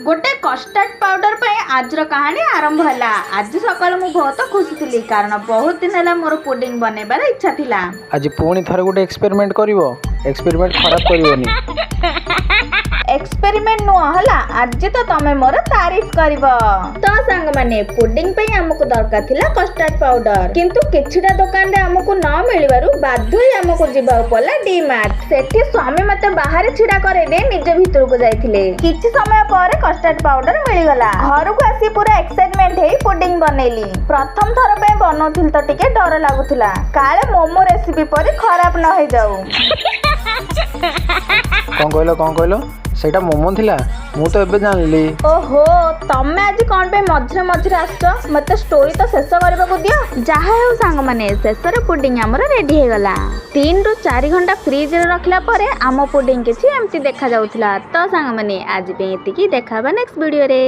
ଗୋଟେ custard powder ପାଇଁ ଆଜିର କାହାଣୀ ଆରମ୍ଭ ହେଲା। ଆଜି ସକାଳୁ ମୁଁ ବହୁତ ଖୁସି ଥିଲି, କାରଣ ବହୁତ ଦିନ ହେଲା ମୋର ପୁଡିଂ ବନେଇବାର ଇଚ୍ଛା ଥିଲା। ଆଜି ପୁଣି ଥରେ ଗୋଟେ ଏକ୍ସପେରିମେଣ୍ଟ କରିବ? ଏକ୍ସପେରିମେଣ୍ଟ ଖରାପ କରିବନି। ଏକ୍ସପେରିମେଣ୍ଟ ନୁହଁ ହେଲା, ଆଜି ତ ତମେ ମୋର ତାରିଫ କରିବ। ତ ସାଙ୍ଗମାନେ, ପୁଡିଂ ପାଇଁ ଆମକୁ ଦରକାର ଥିଲା କଷ୍ଟାର୍ଡ ପାଉଡର। କିନ୍ତୁ କିଛିଟା ଦୋକାନରେ ଆମକୁ ନ ମିଳିବାରୁ ବାଧ୍ୟ ହୋଇ ଆମକୁ ଯିବାକୁ ପଡିଲା ଡି ମାର୍ଟ। ସେଠି ସ୍ୱାମୀ ମତେ ବାହାରେ ଛିଡା କରେଇ ଦେଇ ନିଜ ଭିତରକୁ ଯାଇଥିଲେ। କିଛି ସମୟ ପରେ କଷ୍ଟାର୍ଡ ପାଉଡର ମିଳିଗଲା। ଘରକୁ ଆସି ପୁରା ଏକ୍ସାଇଟମେଣ୍ଟ ହେଇ ପୁଡିଂ ବନେଇଲି। ପ୍ରଥମ ଥର ପାଇଁ ବନଉଥିଲି ତ ଟିକେ ଡର ଲାଗୁଥିଲା, କାଳେ ମୋମୋ ରେସିପି ପରି ଖରାପ ନ ହେଇଯାଉ। କ'ଣ କହିଲ, କ'ଣ କହିଲ? ସେଇଟା ମୋମୋ ଥିଲା? ମୁଁ ତ ଏବେ ଜାଣିଲି। ଓହୋ, ତମେ ଆଜି କ'ଣ ପାଇଁ ମଝିରେ ମଝିରେ ଆସୁଛ? ମତେ ଷ୍ଟୋରି ତ ଶେଷ କରିବାକୁ ଦିଅ। ଯାହା ହେଉ ସାଙ୍ଗମାନେ, ଶେଷରେ ପୁଡିଂ ଆମର ରେଡି ହେଇଗଲା। 3ରୁ 4 ଘଣ୍ଟା ଫ୍ରିଜରେ ରଖିଲା ପରେ ଆମ ପୁଡିଂ କିଛି ଏମିତି ଦେଖାଯାଉଥିଲା। ତ ସାଙ୍ଗମାନେ, ଆଜି ପାଇଁ ଏତିକି। ଦେଖା ହବା ନେକ୍ସଟ ଭିଡ଼ିଓରେ।